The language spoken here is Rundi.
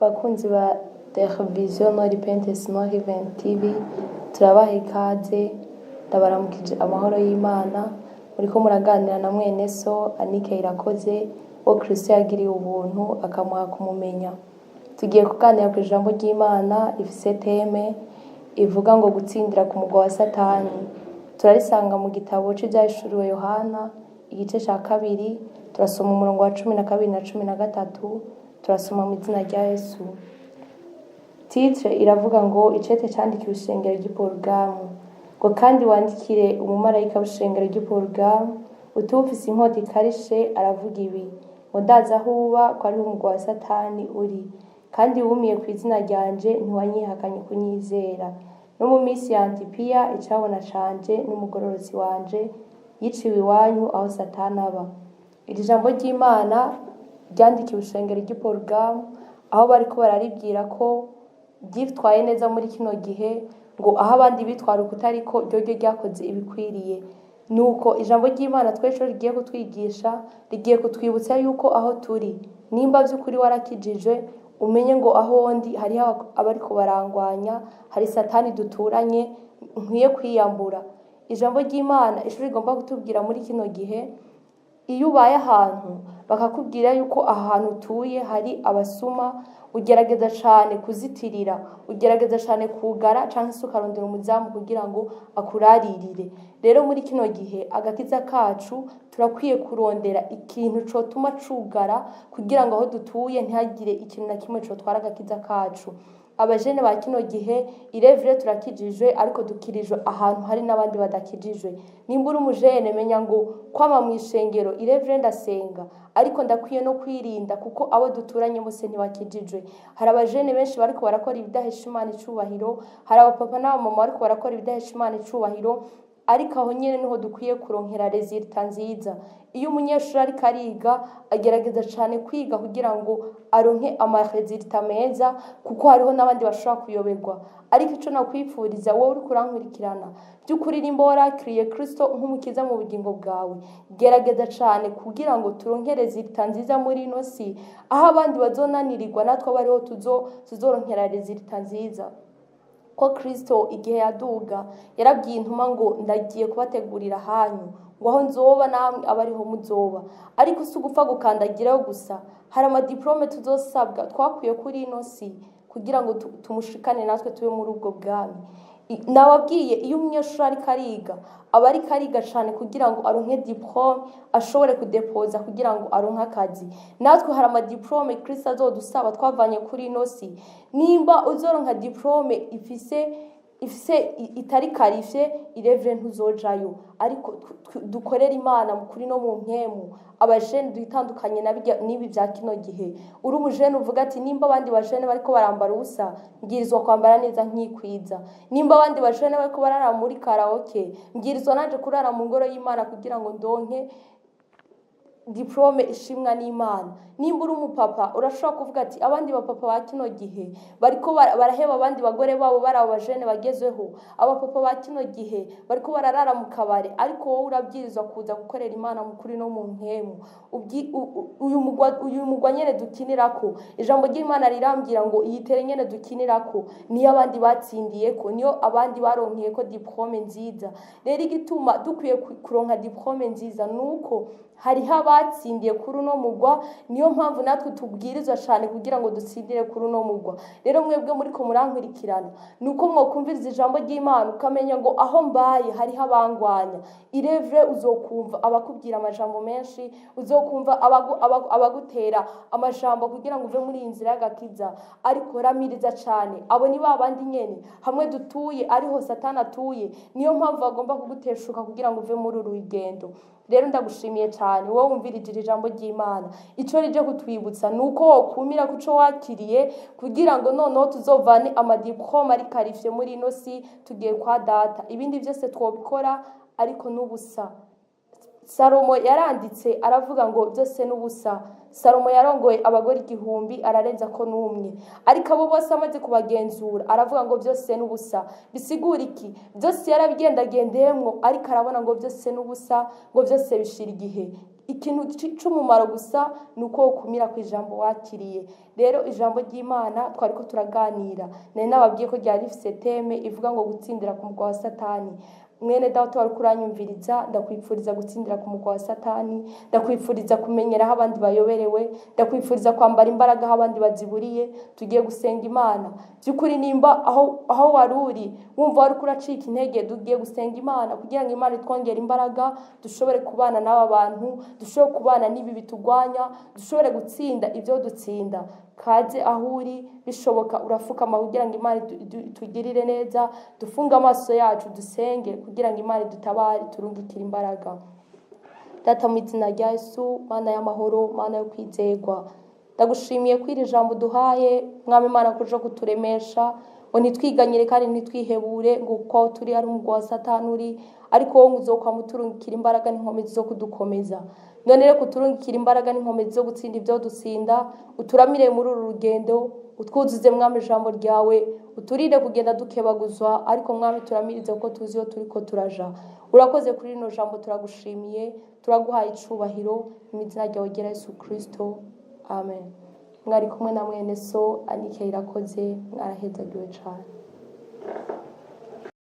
Bakunzi ba Televiziyo No Repentance No Heaven TV, turabaha ikaze. Ndabaramukije amahoro y'Imana. Muriko muraganira na mwene so Anike Irakoze, wo Kristo yagiriye ubuntu akamuha kumumenya. Tugiye kuganira ku ijambo ry'Imana rifise thème ivuga ngo gutsindira ku mugwa wa Satani. Turarisanga mu gitabo c'Ivyahishuriwe Yohana, igice ca kabiri, turasoma umurongo wa 12 na 13. Turasoma mu izina rya Yesu. Titre iravuga ngo icete candikiwe ishengero ry'i Porugamu. Ngo kandi wandikire umumarayika w'ishengero ry'i Porugamu uti: uwufise inkota ikarishe aravuga ibi, ngo ndazi aho uba, ko ariho umugwa wa Satani uri, kandi wumiye ku izina ryanje, ntiwanyihakanye kunyizera no mu minsi ya Antipiya, icabona canje n'umugororotsi wanje, yiciwe iwanyu aho Satani aba. Iri jambo ry'Imana ryandikiwe ishengero ry'i Porugamu, aho bariko bararibwira ko ryitwaye neza muri kino gihe, ngo aho abandi bitwara ukutariko, ryoryo ryakoze ibikwiriye. Nuko ijambo ry'Imana twese rigiye kutwigisha, rigiye kutwibutsa yuko aho turi, nimba vy'ukuri warakijije, umenye ngo aho ndi hariho abariko barangwanya, hari Satani duturanye nkwiye kwiyambura. Ijambo ry'Imana ico rigomba kutubwira muri kino gihe: iyo ubaye ahantu bakakubwira yuko ahantu utuye hari abasuma, ugerageza cane kuzitirira, ugerageza cane kugara canke se ukarondera umuzamu kugira ngo akuraririre. Rero muri kino gihe agakiza kacu turakwiye kurondera ikintu cotuma cugara, kugira ngo aho dutuye ntihagire ikintu na kimwe cotwara agakiza kacu. Abajene ba kino gihe, irevure turakijijwe, ariko dukirijwe ahantu hari n'abandi badakijijwe. Nimba uri umujene, menya ngo kwama mu ishengero, irevure ndasenga, ariko ndakwiye no kwirinda, kuko abo duturanye bose ntibakijijwe. Hari abajene benshi bariko barakora ibidahesha Imana icubahiro, hari abapapa n'abamama bariko barakora ibidahesha Imana icubahiro, ariko aho nyene niho dukwiye kuronkera résultat nziza. Iyo umunyeshuri ariko ariga, agerageza cane kwiga kugira ngo aronke ama résultats meza, kuko hariho n'abandi bashobora kuyoberwa. Ariko ico nakwipfuriza wowe uriko urankurikirana, by'ukuri nimba warakiriye Kristo nk'umukiza mu bugingo bwawe, gerageza cane kugira ngo turonke résultat nziza muri ino si. Aho abandi bazonanirirwa, natwe abe ariho tuzoronkera résultat nziza. Ko Kristo igihe yaduga yarabwiye intumwa ngo ndagiye kubategurira ahanyu, ngo aho nzoba namwe abe ariho muzoba. Ariko si ugupfa gukandagirayo gusa, hari ama diplômes tuzosabwa twakwiye kuri ino si kugira ngo tumushikane natwe tube muri ubwo bwami. Nababwiye, iyo umunyeshuri ariko ariga, aba ariko ariga cane kugira ngo aronke diplôme, ashobore kudepoza kugira ngo aronke akazi. Natwe hari ama diplômes Kristo azodusaba twavanye kuri ino si. Nimba uzoronka diplôme ifise itari qualifiée, irevure ntuzojayo. Ariko dukorere Imana mu kuri no mu mpwemu. Abajene duhitandukanye na n'ibi vya kino gihe. Uri umujene, uvuga ati nimba abandi bajene bariko barambara ubusa, mbwirizwa kwambara neza nkikwiza. Nimba abandi bajene bariko barara muri karaoke, mbwirizwa nanje kurara mu ngoro y'Imana kugira ngo ndonke diplôme ishimwa n'Imana. Nimba uri umupapa, urashobora kuvuga ati abandi bapapa ba kino gihe bariko baraheba abandi bagore babo, bari abo bajene bagezweho, abapapa ba kino gihe bariko bararara mu kabare, ariko wowe urabwirizwa kuza gukorera Imana mu kuri no mu mpwemu. Uyu mugwa nyene dukinirako, ijambo ry'Imana rirambwira ngo iyi terrain nyene dukinirako niyo abandi batsindiyeko, niyo abandi baronkeyeko diplôme nziza. Rero igituma dukwiye kuronka diplôme nziza nuko hariho abatsindiye kuri uno mugwa. Niyo mpamvu natwe tubwirizwa cyane kugira ngo dutsindire kuri uno mugwa. Rero mwebwe muriko murankurikirana, ni uko mwokumviriza ijambo ry'Imana, ukamenya ngo aho mbaye hariho abangwanya. Irevure uzokumva abakubwira amajambo menshi, uzokumva abagutera amajambo kugira ngo uve muri iyi nzira y'agakiza, ariko ramiriza cyane. Abo ni ba bandi nyene hamwe dutuye ariho Satani atuye. Niyo mpamvu bagomba kuguteshuka kugira ngo uve muri uru rugendo. Rero ndagushimiye cyane wowe wumvirije iri jambo ry'Imana. Ico rije kutwibutsa ni uko wokumira kuco wakiriye, kugira ngo noneho tuzovane ama diplômes ari qualifié muri ino si tugiye kwa Data. Ibindi byose twobikora, ariko n'ubusa. Salomo yaranditse aravuga ngo byose n'ubusa. Salomo yarongoye abagore 1000, ararenza ko n'umwe, ariko abo bose amaze kubagenzura aravuga ngo byose n'ubusa. Bisigura iki? Byose yarabigendagendeyemwo, ariko arabona ngo byose n'ubusa, ngo byose bishira igihe. Ikintu c'umumaro gusa ni uko wokumira ku ijambo wakiriye. Rero ijambo ry'Imana twariko turaganira, nari nababwiye ko ryari rifise thème ivuga ngo gutsindira ku mugwa wa Satani. Mwene data wariko uranyumviriza, ndakwipfuriza gutsindira ku mugwa wa Satani, ndakwipfuriza kumenyera aho abandi bayoberewe, ndakwipfuriza kwambara imbaraga aho abandi baziburiye. Tugiye gusenga Imana by'ukuri. Nimba aho wari uri wumva wariko uracika intege, tugiye gusenga Imana kugira ngo Imana itwongere imbaraga, dushobore kubana n'aba bantu, dushobore kubana n'ibi bitugwanya, dushobore gutsinda ibyo dutsinda. Kaze aho uri, bishoboka urafukama kugira ngo Imana itugirire neza. Dufunge amaso yacu, dusenge kugira ngo Imana idutabare, turungikire imbaraga. Data, mu izina rya Yesu, Mana y'amahoro, Mana yo kwizegwa, ndagushimiye ko iri jambo uduhaye, Mwami Imana, kuja kuturemesha ngo ntitwiganyire kandi ntitwihebure, ngo kuko aho turi ari umugwa wa Satani uri, ariko wowe uzokwama uturungikira imbaraga n'inkomezi zo kudukomeza. None rero kuturungikira imbaraga n'inkomezi zo gutsinda ibyo dutsinda, uturamire muri uru rugendo, utwuzuze, Mwami, ijambo ryawe, uturinde kugenda dukebaguzwa, ariko Mwami turamirize kuko tuzi iyo turiko turaja. Urakoze kuri rino jambo, turagushimiye, turaguhaye icubahiro mu izina ryawe ryera Yesu Kristo, amen. Mwari kumwe na mwene so Anike Irakoze. Mwarahezagiwe cane.